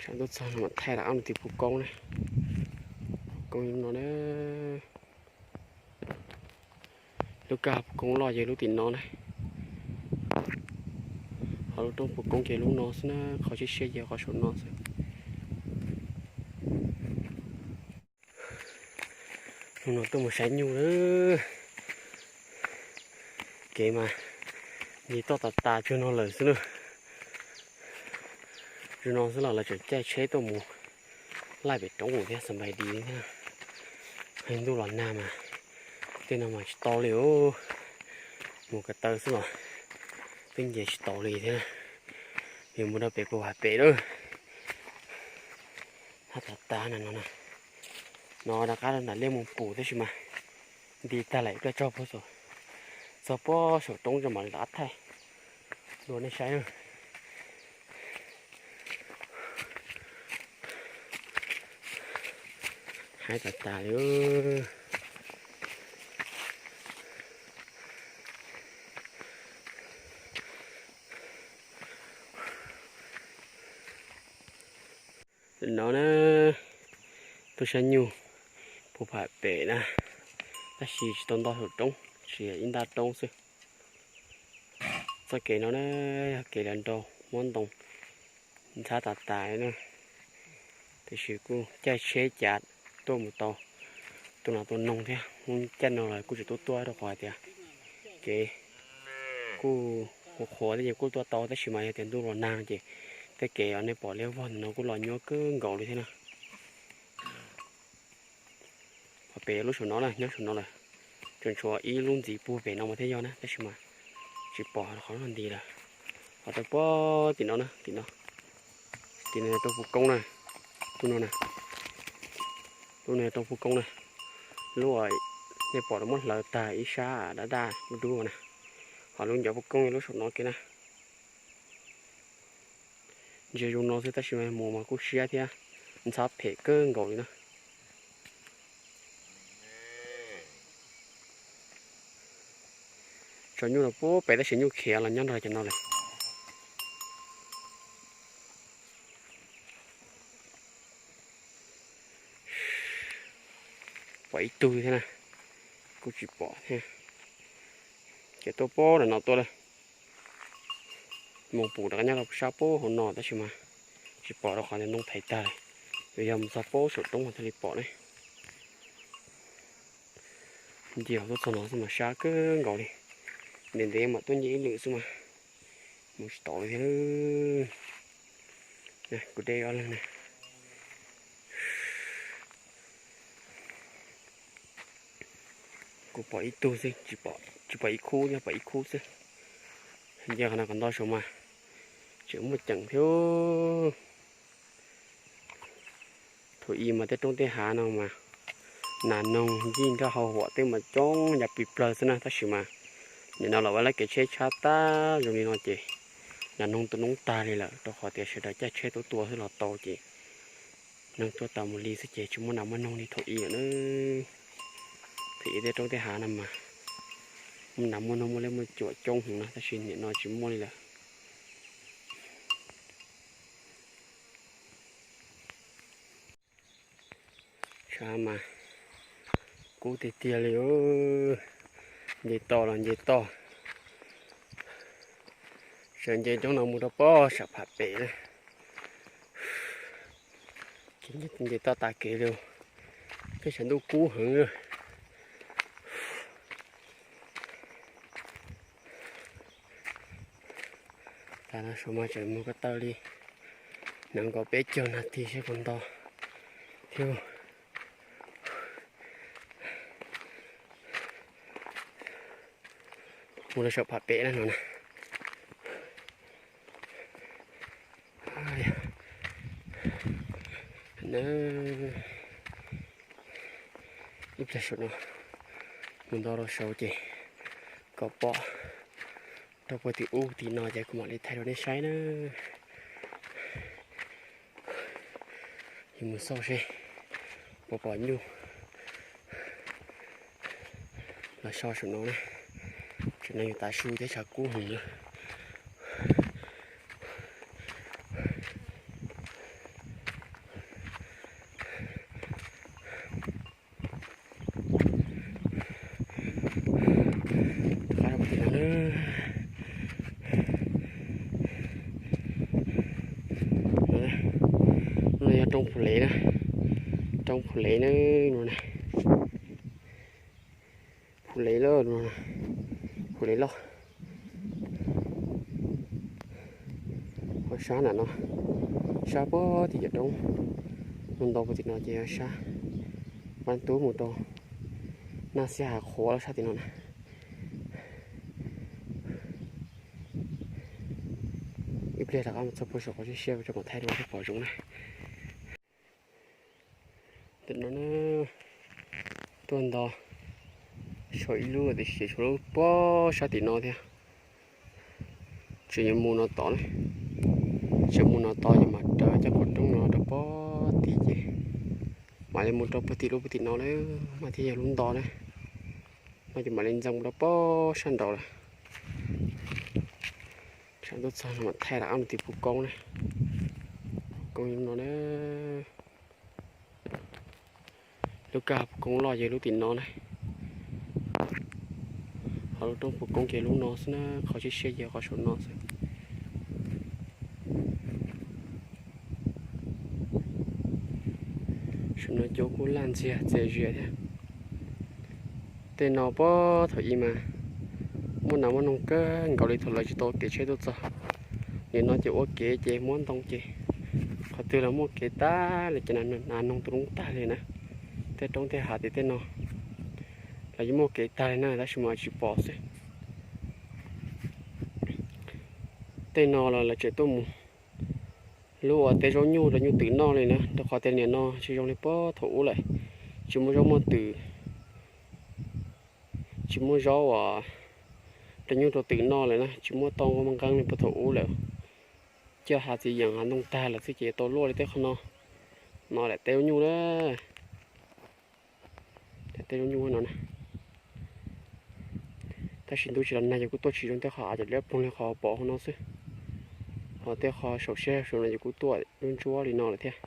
Sawv tuaj txog no mam thaij rov qab lub tim puv koob na. Puv koob no na. Lub kab puv koob loj yog lub tim no na. Ho lub roob puv koob ces lub no xwb na, qhov siab siab yog qhov saum no xwb. Hnub no tuaj mus saib nyuj lawm. Kev mas nce toj tas tas tsuag no lawm xwb na. Zoo no xwb los lawv tseem caij tsheb tuaj mus laij pem roob thiab, xas npais dis thiab. Ntuj los nag mas tej no mas tsis tau li os. Mus ko taw xwb los twb nce tsis tau li thiab. Yog mus rau pem puag pem lawm. Hab tas tas na no na. No rov qab rau nram liaj mus pum tab sis mas nti tag lawm, ib pliag txog puag saum, txog puag saum roob tso mam li rov qab thaij dua nej saib na. Hab tas tas li. No na, tuaj saib nyuj puag pem pem na, tab sis tsis tau nto saum roob, tsis, ib nta roob xwb. Txoj kev no na, yog kev los nrau muab ntoo ntxhab tas tas na. Tiam sis kuj caij tsheb cav tuaj mus tau tua nas tua noog thiab, hnub caij no los kuj tseem tuaj tuaj rau qhov hais tias kev kuj qhuav qhuav thiab ces kuj tuaj tau, tab sis mas yog tias ntuj los nag ces tej kev uas nej pom liab vog ntawm no kuj los nyuaj kawg nkaus li thiab na. Ho pem lub saum no na, nyob saum no lawm, tseem tshuav ib lub ntxiv puag pem no mas thiaj yog na, tab sis mas tsis pom qhov no nti lawm. Ho rau puag tim no na, tim no, tim no yog roob puv koob na, lub no na, lub no yog roob puv koob na, lub uas nej pom rau muab hlawv tag ib sab dab dab dub dub na, ho lub ncov puv koob yog lub saum no kiag na. Ntsia zoo no xwb tab sis mas mus mas kuj siab thiab ntxhab phem kawg nkaus li na. Tso nyuj los puag pem tab sis nyuj khiav los nyob nrog cov no lawm. Pom ib tug thiab na, kuj tsis pom thiab. Ces tuaj puag nram no tuaj lawm. Mus pum rov qab nyob rau sab puag hauv no tab sis mas tsis pom rau qhov tias ntoo thaiv tag lawm. Yog mus txog puag saum roob mas thiaj li pom ne. Nce tuaj txog no xwb mas sab kawg nkaus li. Ntev ntev mam tuaj nce ib lwm xwb mas mus tsis tau li thiab. Kuv de ob leeg na. Kuv pom ib tug xwb, tsis pom ib khub, nyob pom ib khub xwb. Nce qhov no kom nto saum mas tseem muaj ceem thiab. Thaum ub mas tej roob tej hav no mas nas noog yij nroj hau huam tej mas coob yam plig plawg xwb na, tab sis mas nim no los ua lab kev tsheb tshab tag zoo li no ces nas noog tua noob tag li lawm, rau qhov tias sawv daws caij tsheb tuaj tua xwb los tau ces neeg tuaj tau mus li xwb ces tsis muaj nas muaj noog li thaum ub lawm na. Thaum ub tej roob tej hav no mas muaj nas muaj noog muaj liab muaj cuam coob heev na, tab sis nim no tsis muaj li lawm. Sab mas kub tiag tiag li. Nce toj los nce toj, sawv nce coob no mus rau pem sab pham pem na. Nce toj tas kev li, peb sab ntuj kub heev. Tas no saum mas tseem mus ko taw li nees nkaum peb caug nas this seb puas nto thiab. Mus rau saum pham pem na no na. Ib pliag saum no mus nto rau saud ces kom pom rau puag tim ub tim no ces kuv mam li thaij rau nej saib na. Yus mus xauj seb puas pom nyuj. Los so saum no na, tseem yog tav su thiab tshav kub heev na. No yog roob Phu Lev na, roob Phu Lev na, no na, Phu Lev loj, Phu Lev loj. Ho sab nram no, sab puag tim cov roob, mus nto puag tim no ces yog sab Pab Tub mus rau Naj Xia Hav Qhuav sab tim no na. Ib pliag rov qab mus txog puag saum qhov siab siab rau mam thaij rau peb pom zoo na. Tam no na, tuaj nto saum ib lub tiam sis tshuav lub puag sab tim no thiab. Tseem yuav mus no tod na, tseem mus no tod ces mam raws cov qhov roob no rau puag tim ces mam li mus rau puag tim lub puag tim no lawm mas thiaj yog lub nto na. No ces mam li ntxeev mus rau puag sab nraud lawm. Tsam tuaj txog no mam thaij rov qab mus tim Phu Koob na. Phu Koob no na. Lub kab Phu Koob loj ces lub tim no na. Ho lub roob Phu Koob ces lub no xwb na, qhov siab siab ces qhov saum no xwb. Saum no cua kuj laj ntxiag txias zias thiab. Tej no puag thaum ub mas muaj nas muaj noog kawg nkaus li thaum lawv tsis tau kev tsheb tuaj txog. Nim no ces ua kev ces muab ntoo ces qhov twg los muaj kev tag li ces nas noog tus loob tag li na. Tej roob tej hav tias tej no los yeej muaj kev tag li na tab sis mas tsis pom xwb. Tej no los lawv tseem tuaj mus lub ua teb zaub nyuj rau nyuj twm noj li na, rau qhov tias nim no tsis zoo li puag thaum ub lawm. Tsis muaj zaub muaj twm, tsis muaj zaub uas rau nyuj rau twm noj lawm na, tsis muaj tau nqeeb li puag thaum ub lawm. Coj hav txiv yeem hav ntoo tag lawm xwb ces tau luaj li tej qhov no. No lam teb zaub nyuj na. Tej zaub nyuj no na. Tab sis ntuj tsis los nag ces kuj tuaj tsis zoo tej qhov av cov liab ploog li qhov pom hauv no xwb. Ho tej qhov saum siab saum no ces kuj tuaj ntsuab ntsuab li no lawm thiab.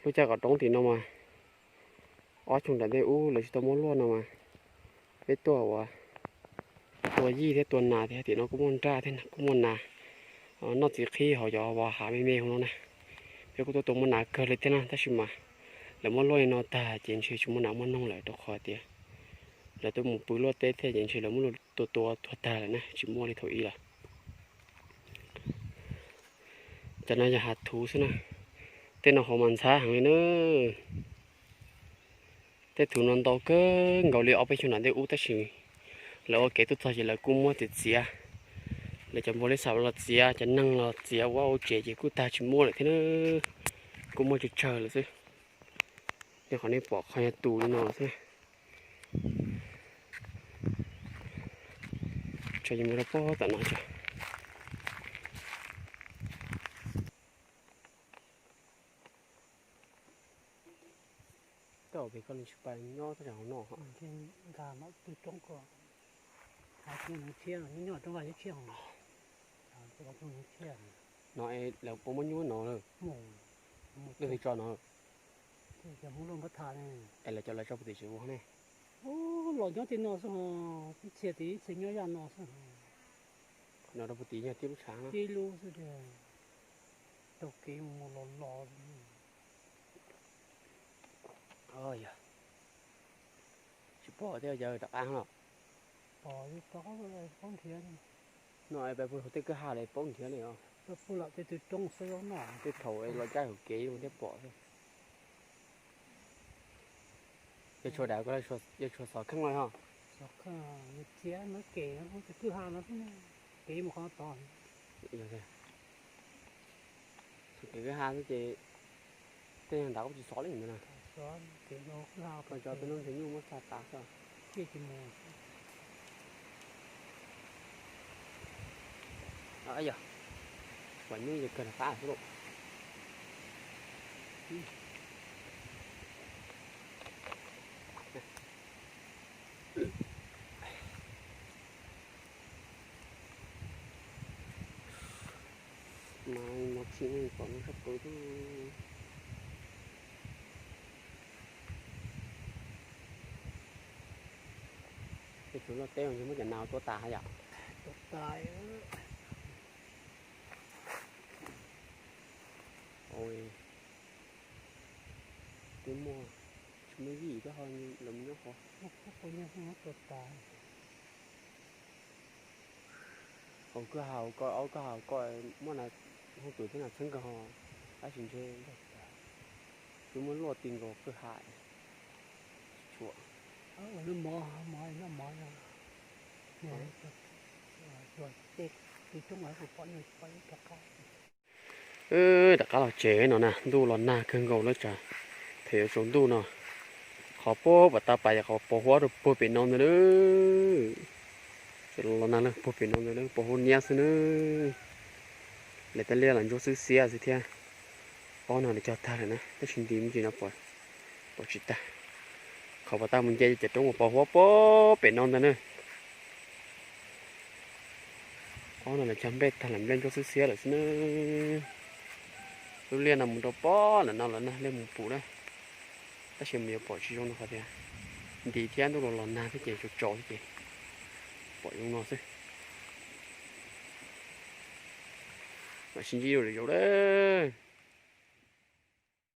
Lub caj kom roob tim no mas ob xyoo nram ntej ub lawv tsis tau muab luaj no mas peb tuaj ua tua yij thiab tua nas thiab tim no kuj muaj nraj thiab kuj muaj nas noj txiv qhib hauv cov vos hav me me hauv no na. Peb kuj tuaj tua muaj nas kawg li thiab na tab sis mas lawv muab luaj li no tag ces ntshe tsis muaj nas muaj noog lawm rau qhov tias lawv tuaj mus pw luaj teb thiab ces ntshe lawv muab luaj tua tua tuag tag lawm na tsis muaj li thaum ub lawm. Cov no yog hav thuv xwb na. Tej no hauv mas ntxhab heev li na. Tej thuv no ntau kawg nkaus li ob peb xyoo nram ntej ub tab sis lawv ua kev tuaj txog ces lawv kuj muab txiav txiav. Lawv cov npua lib xav los txiav, cov neeg los txiav ua ua tsev ces kuj tag tsis muaj lawm thiab na. Kuj muaj tsawg tsawg lawm xwb. Tej qhov nej pom qhov yog tus li no xwb. Tsam yuav mus rau puag tom no tsam. Koj pem koj li tsis pais nyob thaj tsam hauv no ho. Nkag mam twg roob ko, hais nws tshiab, nyob nyob roob vaj nyob tshiab hos. Nws tshiab. No es lawv puas muab nyuj no lawm? Leej twg tso no? Cov Hmoob Luaj Npab Tha ne. Es lawv cov lawv tso puag tim tsev ua ne? Ub, los nyob tej no xwb hos, ib txhia tid ib txhia nyob yaj no xwb hos. Qhov no rau puag tid yog tib lub tshav na. Tib lub xwb tiag. Taug kev mus mus los los. Yog tsis pom thiab yog rov qab los. Pom, paub nrhiav. No es peb pw hauv tej kwj ha lawm paub nrhiav li os. Peb pw lawm tej tw roob xwb no. Tej thaum los caij hauv kev thiab pom xwb. Yog tshuav dav ko, yog tshuav xov kheej los yog? Xov kheej, txiav no kev, kwj ha no xwb, kev mus qhov tod. Kev kwj ha xwb ces tej nrad kuj tsis xov li ntawd na. Cov tus no ntshe nyuj muab xa tas xwb. Yog, ua nyuj ces kawg rov qab xwb lauj. Mas no tsis pom no sab pw. Tej tug loj teb mas muab cov nas tua tas yom. Tas. Twb muaj, tsis muaj yij ib hov los nyob hov. Hauv kwj ha ko, hauv kwj ha ko muaj na, hauv tus thiab na txheeb kawg ho, tab sis ntshe twb muab luaj ti nkaus kwj ha. Tsis tshua. Rov qab los tsev no na, ntuj los nag kawg nkaus lawm tsam phem yuav tsaus ntuj no. Qhov puag pas tau pas yog qhov pos huab rau puag pem no ntag na. Los nag lawm puag pem no ntag na, pos huab niab xwb na. Lawv tej liaj los ntsuab xwb xiab xwb thiab. Ob no lawv cog tag lawm na, tab sis nti me ntsis no pom tsis tag. Qhov pas tau mus nce ces roob uas pos huab puag pem no ntag na. Ob no lawv cog nplej tag lawm, nplej ntsuab xwb xiab lawm xwb na. Lub liaj no mus rau pem lawm no lawm na, liaj mus pum na. Tab sis mas yuav pom tsis zoo no qhov tias nti thiab ntuj los los nag thiab ces tsaus tsaus thiab ces pom zoo no xwb. Mam sib ntsib dua lwm zaus lawm.